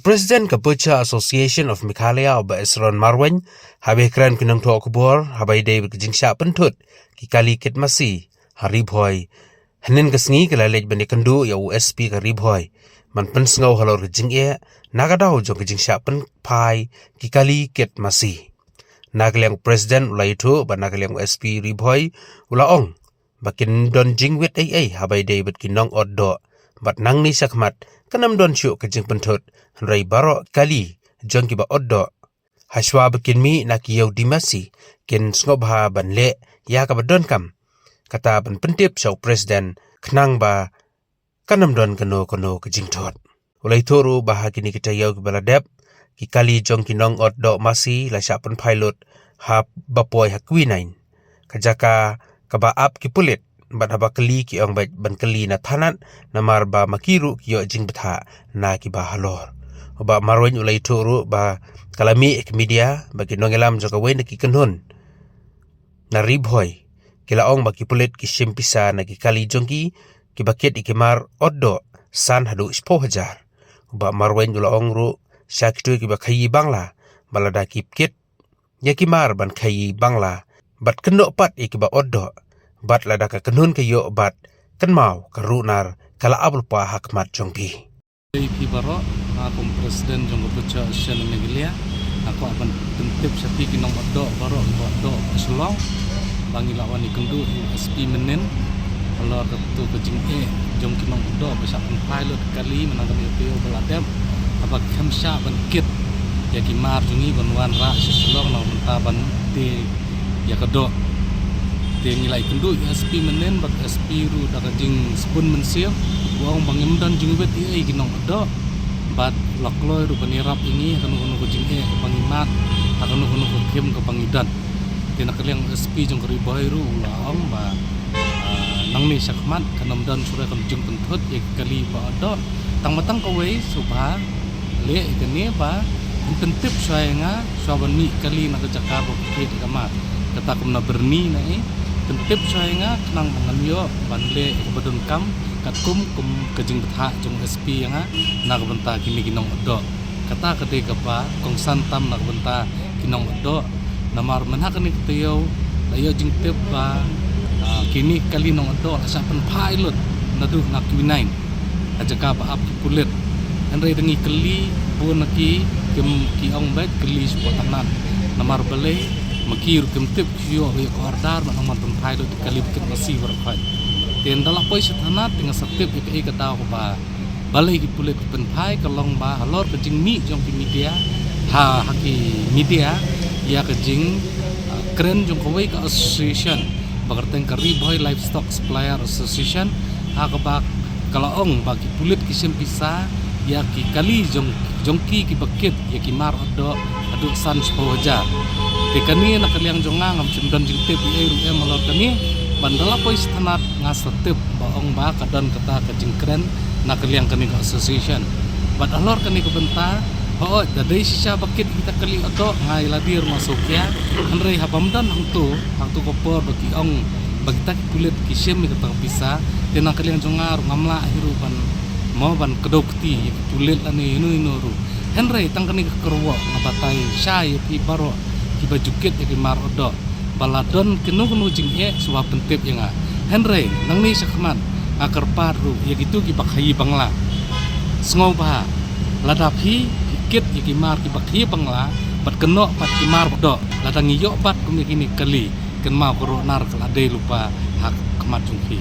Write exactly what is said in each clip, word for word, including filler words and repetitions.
President ka Butcher Association of Meghalaya, u Bah Esron Marwein, haba ïakren ki nongthoh khubor haba ïadei bad ka jingshah pynthut ki kali kit masi ha Ri Bhoi hynnin ka sngi, ka la leit ban ïakynduh ïa u S P ka Ri Bhoi ban pynsngew halor ka jingeh na ka daw jong ka jingshah pynphai ki kali kit masi. Na ka liang u President u la ïathuh ba na ka liang u S P Ri Bhoi u la ong ba kin don jingwit ei ei haba ïadei bad ki nongot doh, bad nangne shakhmat kan ym don shuh ka jingpynthut, hynrei baroh kali jong kiba ot doh, hashwa ba kin mih na ki ïew D M C, kin sngewbha ban leh ïa kaba donkam, kata ban pyntip sha u President, khnang ba kan ym don kano kano ka jingthut. U la ïathuh ruh ba ha kine ki taïew kiba la dep, ki kali jong ki nongot doh masi la shah pynphai lut ha ba poi ha Quinine, ka jaka kaba ap ki pulit, bad haba kylli ki ong beit ban kylli na thanat, namar ba ma ki ruh ki ïoh jingbthah na kiba halor. U Bah Marwein u la ïathuh ruh ba ka la mih ïa ki media ba ki nongïalam jong kawei na ki kynhun na Ri Bhoi ki la ong ba ki pulit ki shim pisa na ki kali jong ki kiba kit ïa ki mar ot doh san haduh shiphew hajar. U Bah Marwein u la ong ruh sha kito kiba khaïi Bangla ba lada ki kit ïa ki mar ban khaïi Bangla bad kynnoh pat ïa kiba ot doh, bad lada ka kynhun ka ïoh bad kynmaw, ka runar ka la ap lypa ha khmat jong phi. Phi baroh, nga kum President jong ka Butcher Association Meghalaya, nga kwah ban pyntip sha phi ki nongot doh baroh, ki nongot doh ka Shillong, ba ngi la wan ïakynduh ïa u S P mynnin halor kato ka jingeh jong ki nongot doh ba shah pynphai lut kali mynta ka taïew ba la dep, haba khlem shah ban kit ïa ki mar jong ngi ban wanrah sha Shillong na ka bynta ban die ïa ka doh. Te ngi la ïakynduh ïa u S P mynnin bad u S P ruh da ka jingsbun mynsiem, u ong ba ngim don jingwit ei ei ki nongot doh, bad u la kloi ruh ban ïarap ïa ngi ha kano kano ka jingeh kaba ngi mad, ha kano kano ka khim kaba ngi don. Te na ka liang u S P jong ka Ri Bhoi ruh u la ong ba, ah, nangne shakhmat kan ym don shuh ruh ka jingpynthut ïa ki kali ba ot doh. Tang ma tang kawei, sngewbha leh ïa kane ba pyntip shuwa ïa nga, shuwa ban mih kali na ka jaka ba kit ïa ka mar, kata kum na Byrni na ei, pyntip shuwa ïa nga khnang ba ngan ïoh ban leh ïa kaba donkam katkum kum ka jingbthah jong u S P ïa nga na ka bynta kine ki nongot doh. Kata ka dei kaba kongsan tam na ka bynta ki nongot doh. Namar mynha kane ka taïew la ïoh jingtip ba, ah, kine ki kali nongot doh la shah pynphai lut naduh na Quinine, ha jaka ba ap ki pulit. Hynrei da ngi kylli bun na ki, kim, ki ong beit kylli shapoh thanat. Namar balei ma ki ruh kim tip, ki ïoh ruh ïa ka order ban ong ban pynphai lut ki kali ba kit masi baroh khoit. Te ynda la poi sha thanat te nga sa tip ïa kaei ka daw kaba balei ki pulit ki pynphai, ka long ba halor ka jingmih jong ki media, ha, ha ki media ïa ka jing, ah, kren jong kawei ka association ba kyrteng ka Ri Bhoi Livestock Supplier Association, ha kaba ka la ong ba ki pulit ki shim pisa ïa ki kali jong, jong ki kiba kit ïa ki mar ot doh haduh san shiphew hajar. Te kane na ka liang jong nga ngam shym don jingtip ei ei ruh em halor kane, ban da la poi sha thanat nga sa tip ba ong ba ka don kata ka jingkren na ka liang kane ka association. Bad halor kane ka bynta, hooid, da dei shisha ba kit kita kali ot doh, nga ïa lade ruh nga sngewkhia, hynrei haba ym don hangto, hangto ka por ba ki ong ba kita ki pulit ki shim ïa kata ka pisa, te na ka liang jong nga ruh ngam lah hi ruh ban, mo, ban kdew kti ïa ki pulit lane ïano ïano ruh. Hynrei tang kane ka kyrwoh nga batai shai ïa phi baroh kiba ju kit ïa ki mar ot doh, ba la don kano kano jingeh sngewbha pyntip ïa nga. Hynrei nangne shakhmat nga kyrpad ruh ïa kito kiba khaïi Bangla, sngewbha, lada phi, phi kit ïa ki mar kiba khaïi Bangla bad kynnoh pat ki mar ot doh, lada ngi ïoh bat kum ïa kine ki kali, kynmaw ka runar ka la dei lypa ha khmat jong phi.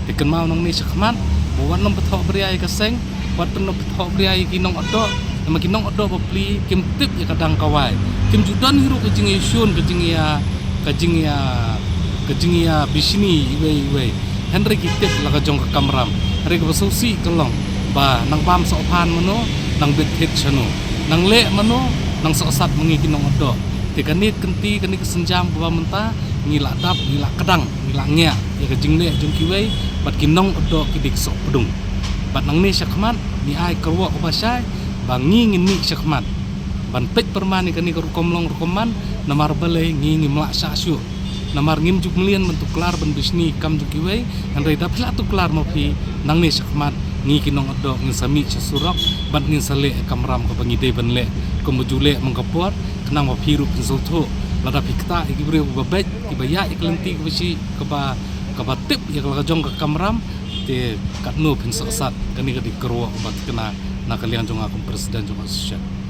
Te kynmaw nangne shakhmat, ba wat nym pynthok bria ïa ka seng, wat nym pynthok bria ïa ki nongot doh. Namar ki nongot doh bapli kim tip ïa ka dang ka wai, kim ju don hi ruh ka jingïashun, ka jingïa, ka jingïa, ka jingïabishni iwei iwei. Hynrei ki tip la ka jong ka kamram. Hynrei kaba sngewsih ka long ba nang bam sohphan mano, nang bit thit shano, nang leh mano, nang sohsat ma ngi ki nongot doh. Te kane ka kynti, kane ka sienjam kaba mynta, ngi la dap, ngi la kdang, ngi la ngiah ïa ka jingleh jong kiwei bad ki nongot doh ki dei ki sohpdung. Bad nangne shakhmat ngi ai kyrwoh kaba shai ba ngi ngin mih shakhmat ban peit pyrman ïa kane ka rukom long rukom man, namar balei ngi ngim lah shah shuh. Namar ngim ju mlien ban tuklar ban bishni kam jong kiwei, hynrei da phi la tuklar ma phi, nangne shakhmat Ngi ki nongdoh ngin sa mih sha surok bad ngin sa leh kamram kaba ngi dei ban leh kumba ju leh man ka por, khnang ba phi ruh phin sngewthuh. Lada phi ktah ïa ki briew kiba beit, kiba ïaid ïa ka lynti kaba shi, kaba, kaba tip ïa ka la ka jong ka kamram, te katno phin sah sat. Kane ka dei ka kyrwoh kaba thikna na ka liang jong nga kum president jong ka association.